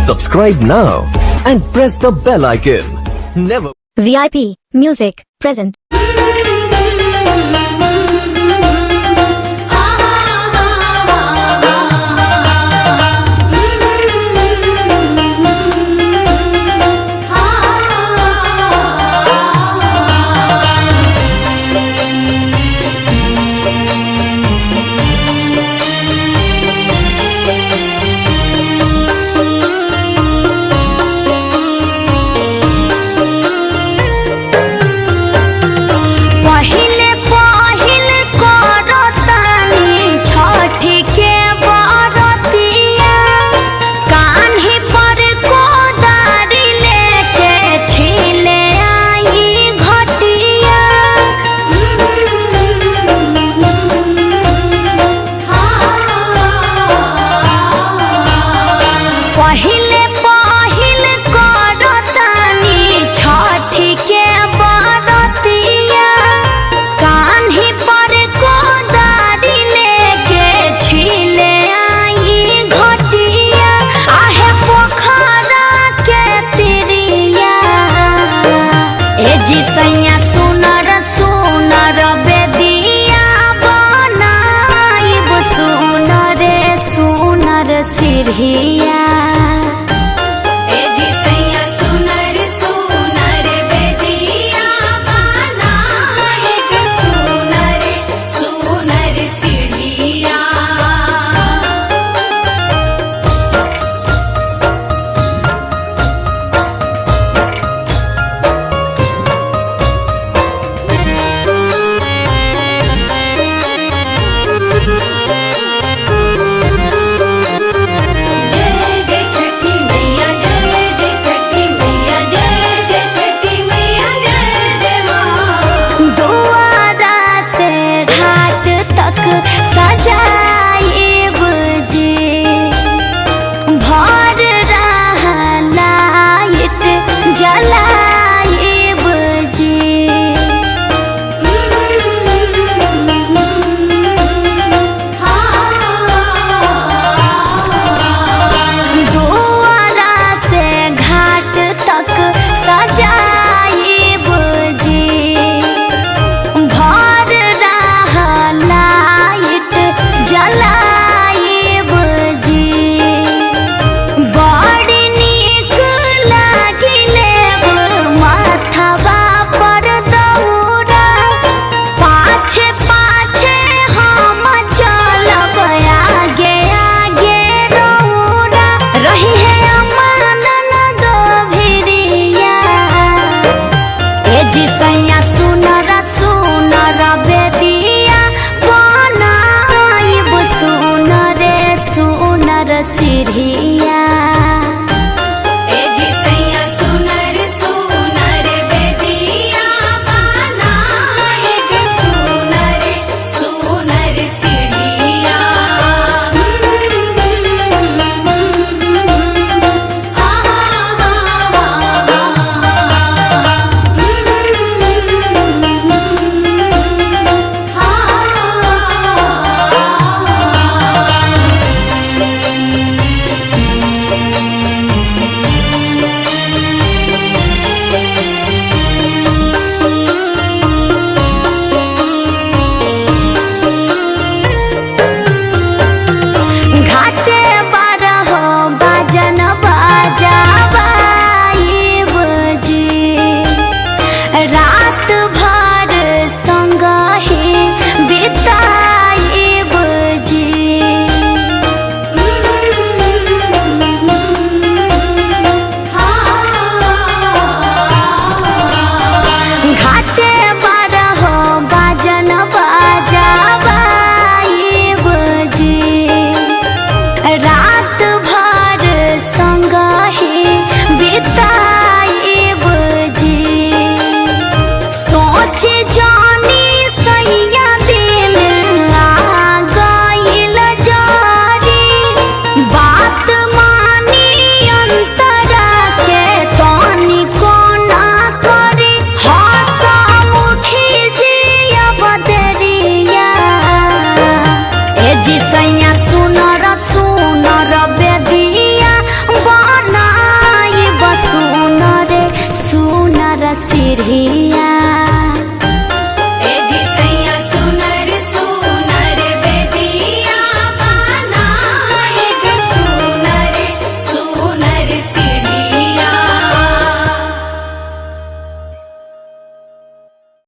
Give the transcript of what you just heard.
Subscribe now and press the bell icon. Never VIP Music present. पहिले पहिल करतानी छठी के बरतिया, कान्ही पर कोदारी लेके छिले आई घटिया। पहिले पहिल करतानी छठी के बरतिया, कान्ही पर कोदारी लेके छिले आई घटिया। आहे पोखरा के तिरिया, ए जी सैया सुनर सुनर बेदिया बनाइब, सुनर सुनर सिरहिया। ए जी सैया सुनर सुनर बेदिया बनाइब, सुनर सुनर सीढ़िया। जय जय छठी मैया, जय जय छठी मैया, जय जय छठी मैया, जय जय माँ। दुआरा से घाट तक सजाइब जी, भर रहा लाइट जलाइब जी। दुआरा से घाट तक सजाइब जी, भर रहा लाइट जलाइब जी। बड़ी नीक लागिलेब माथवा पर दौरा, पाछे पाछे हम चलब आगे आगे रौरा। रही है अमान गभीरिया, ए जी सैया सुनर सुनर बेदिया बनाइब, सुनर सुनर सिरहिया। ए जी सैया सुनर सुनर बेदिया बनाइब, सुनर सुनर सीढ़िया। सीढ़िया।